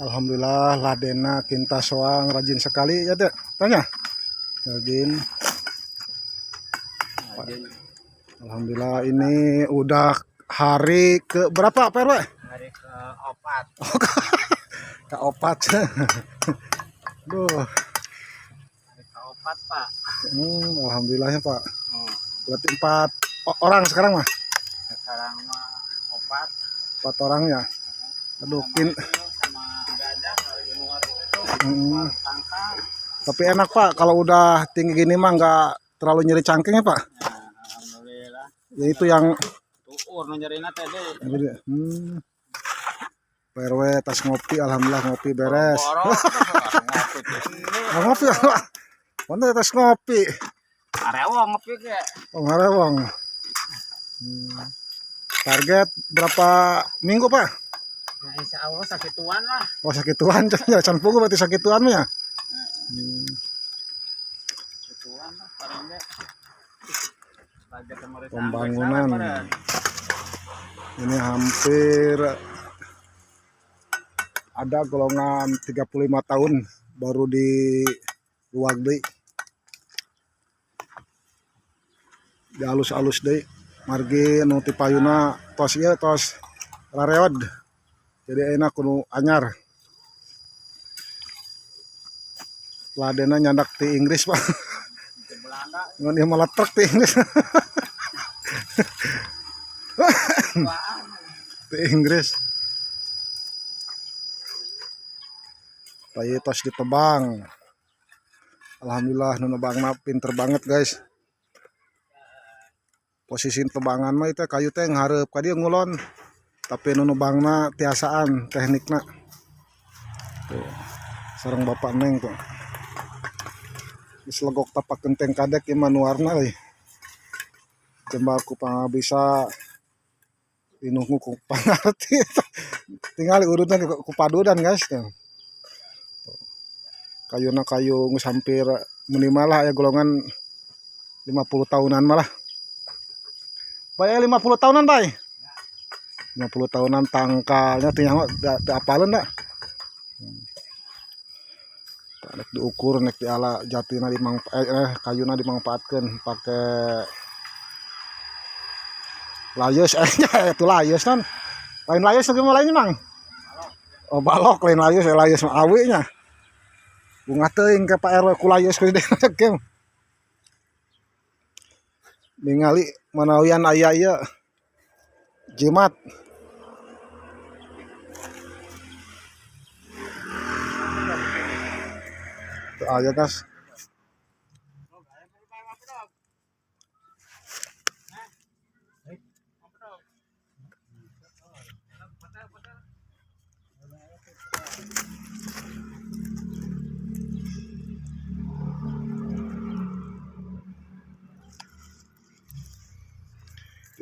Alhamdulillah ladena kinta soang rajin sekali ya teh. Tanya. Rajin. Rajin. Alhamdulillah ini udah hari ke berapa Pak RW? Hari ke opat. Ke opat. Duh. Hari ke opat, Pak. Alhamdulillahnya Pak. Hmm. Berarti 4 orang sekarang mah. Sekarang mah opat. 4 orang ya. Aduh, Sama kin itu, sama gajah kalau di luar itu. Hmm. Tangkal. Tapi enak Pak kalau udah tinggi gini mah nggak terlalu nyeri cangkeng ya Pak. Ya, alhamdulillah. Ya itu yang Tuur nu nyerina teh deh. Pak RW tas ngopi, alhamdulillah ngopi beres. Boro-boro, ngopi teh. Nggak ngopi ya Pak? Mana tas ngopi? Arewong ngopi ge. Oh, ngarewong. Target berapa minggu Pak? Ya, insya Allah sakituan lah. Oh sakituan, ya can pugu berarti sakituan ya. Sakituan lah paling ge. Target pemeriksaan Pembangunan. periksa lah, Ini hampir ada golongan 35 tahun baru di luar deui. Di alus-alus deui. Margi nu ti payuna tos ieu tos rareod. Jadi enak kudu anyar. Ladena nyandak ti Inggris Pak. Di Belanda. Ngan ieu malah truk ti Inggris. Tuaan. Ti Inggris. Tayi tos ditebang. Alhamdulillah nu nebangna pinter banget guys. Posisi tebangan mah itu kayu teh nghareup ka dieu ngulon. Tapi nu nebangna tiasaan teknikna. Tuh. Sareng bapak neng tuh. Geus legok tapak genteng kadek ieu mah nu warna euy. Jembar ku pangabisa dinunggu ku pangarti. Tinggal urutna ku padudan guys tuh. Kayuna kayu geus hampir minimal lah ya golongan 50 tahunan malah. Bay 50 tahunan bay. 50 tahunan tangkalnya teu nyaho da apaleun da. Nek diukur nek diala jatina kayuna dimangfaatkeun pake layus nya itu layus kan. Lain layus lagi mah lainnya mang. Oh balok lain layus ya layus mah awi nya. Bunga teuing ke Pak RW ku layus ku di game. Ningali manawian aya ieu jimat. Teu aya gas.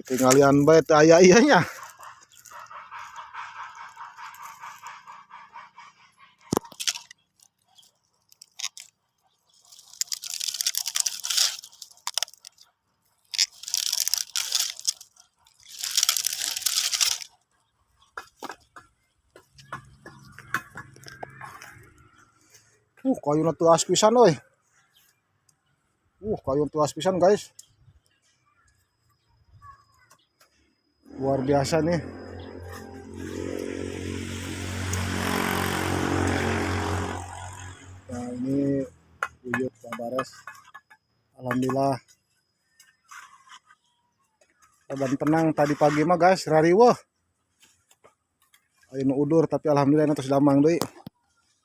Ditinggalian bae teu aya ieu nya. Kayuna tuas pisan euy. Kayu tuas pisan guys. Luar biasa nih. Nah, ini Buyut Babares. Alhamdulillah. Dan tenang tadi pagi mah guys, rariweuh. Ayo nu udur tapi alhamdulillah tos damang deui.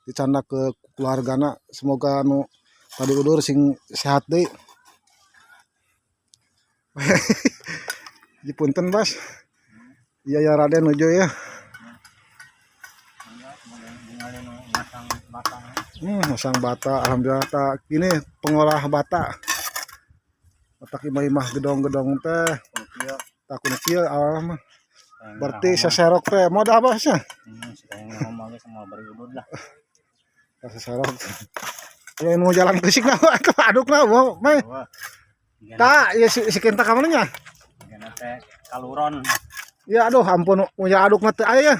Dicanda ke keluargana, semoga nu tadi udur sing sehat deui. Dipunten Bas. Iya ya Raden nuju ya. Masang bata, alhamdulillah tak ini pengolah bata. Otak imah-imah gedong-gedong teh. Tak kudu kieu awal mah. Berarti seserok teh modal bosnya. Ngomong semua beri udud lah. Seserok. Ya mau jalan kesik lah, aduk lah, mau, mai. Tak, ya si kenta ka mana nya? Gana teh kaluron. Ya aduh ampun, mau aduk mah teu aya ya.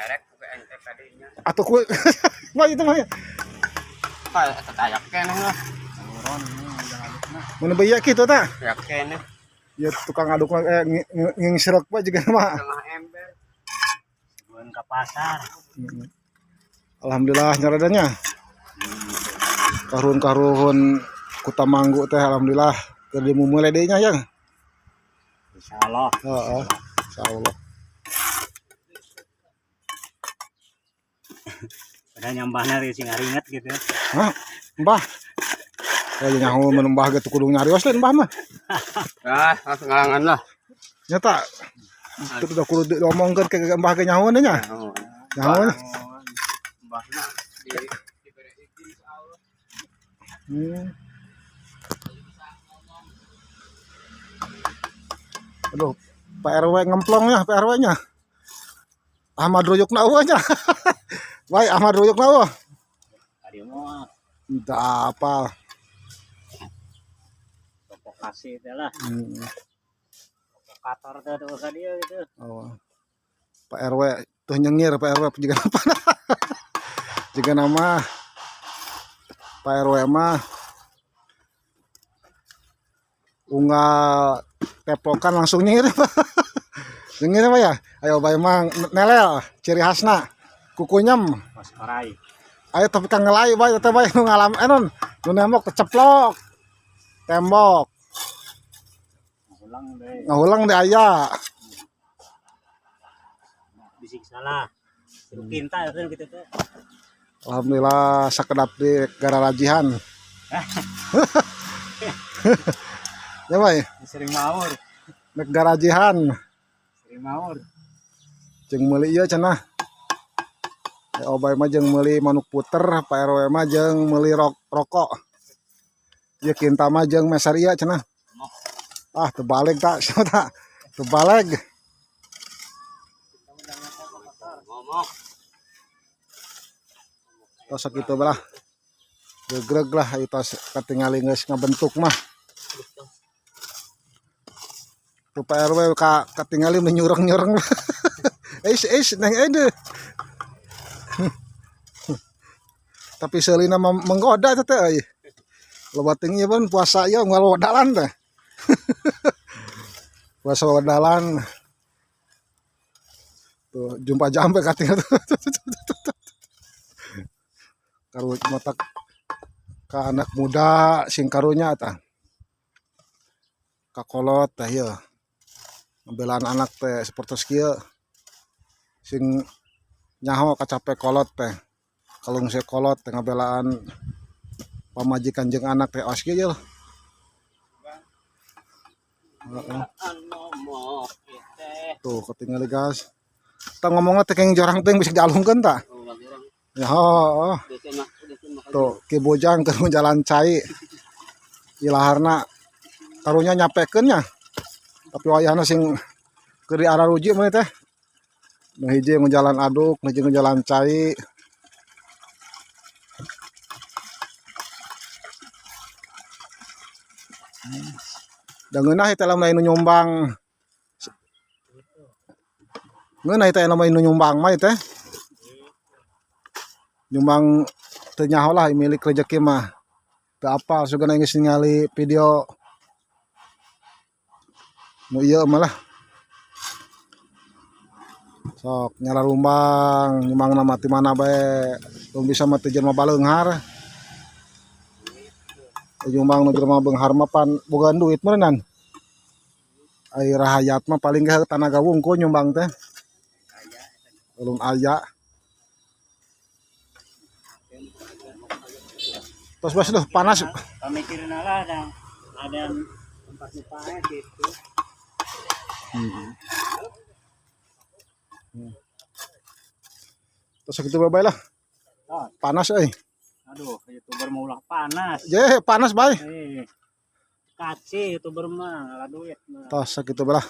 Rek buka ente tadinya. Atau ku mah itu mah. Ah, eta aya keneh lah. Saluran ini udah adukna. Mun beya kitu tah. Aya keneh. Ya tukang aduk mah ngingsrek mah juga mah. Setengah ember. Bukan ke pasar. Alhamdulillah nyaradanya. Karuhun-karuhun Kuta Manggu teh alhamdulillah keur dimumule deui nya yang. Insyaallah. Heeh. Insyaallah. Padahal nyambahna sing ngaringet gitu. Hah? Mbah. Kalau nyaho mun mbah ge kudu nyarios lain mbah mah. Ah, langsung ngalangan lah. Nyata itu udah kudu diomongkeun ke mbah ge nyaho nya. Nyaho. Mbahna di diberi izin ke Allah. Aduh, Pak RW ngemplong ya, Pak RW nya. Ahmad Ruyuk na eueuh nya. Baik, Ahmad Ruyuk na eueuh. Tadi mah Entah apa. provokasi teh lah. Provokator teh tuh ka dia gitu. Oh. Pak RW tuh nyengir Pak RW juga apa? Juga nama Pak RW mah unggal teplokan langsung nyengir. Nyengir apa ya? Ayo bae mang nelel ciri khasna kukunyem. Pas orai. Ayo tapi kang ngelai bae teh bae nu ngalam non nu nembok keceplok. Tembok Ulang deh. ngahulang deh aya. Bisik salah. Suruh pinta itu gitu tuh. Alhamdulillah sakedap di gararajihan. Ya bae, Sering maur, nek garajihan sering maur. jeung meuli ieu cenah. Ya obay mah jeung meuli manuk puter, Pak RW mah jeung meuli rokok. Ieu kinta mah jeung meser ieu cenah. Ah, terbalik tak, siapa tak? Terbalik. Ngomong. Tos sakitu balah. Gegreg lah ieu tos katingali geus ngabentuk mah. Tuh Pak RW ka katingali menyureng-nyureng. Eis eis neng ede. Tapi seulina menggoda teh teh euy. Loba teuing ieu ban puasa ieu unggal wedalan teh. Puasa wedalan. Tuh jumpa jambe katingal. Karu motak ka anak muda sing karunya tah. Kakolot teh ieu. Ngebelaan anak teh seperti kieu. Sing nyaho kacape kolot teh. Kalung se kolot teh ngabelaan pamajikan jeung anak teh os kieu lah. Heeh. Ngomong teh. Tuh ketinggalan guys. Tah ngomongna teh keng jorang teh bisa dialungkeun tah. Ya oh, tuh Ki Bojang keur jalan cai. Ilaharna karunya nyapekeun nya. Tapi wayahna sing keur diararuji mah teh. Nu hiji nu jalan aduk, nu hiji nu jalan cai. Da ngeunah eta lamun aya nu nyumbang. Ngeunah eta lamun nu nyumbang mah teh. Nyumbang teu nyaho lah milik rezeki mah. Teu apal sugana geus ningali video nu ieu mah lah. Sok nyala rumbang, nyumbangna mah ti mana bae. Tong bisa mah teu jelema baleunghar. Nyumbang nu jelema beunghar mah pan bogaan duit meureunnan. Ai rahayat mah paling ge tanaga wungkul nyumbang teh. Belum aya. Tos bos duh panas. Pamikirin lah ada tempat lupa gitu. Terus gitu bae lah. Oh. Panas euy. Aduh, YouTuber mau ulah panas. Je, panas bae. Kaci YouTuber mah ngalah duit mah. Tos sakitu bae lah.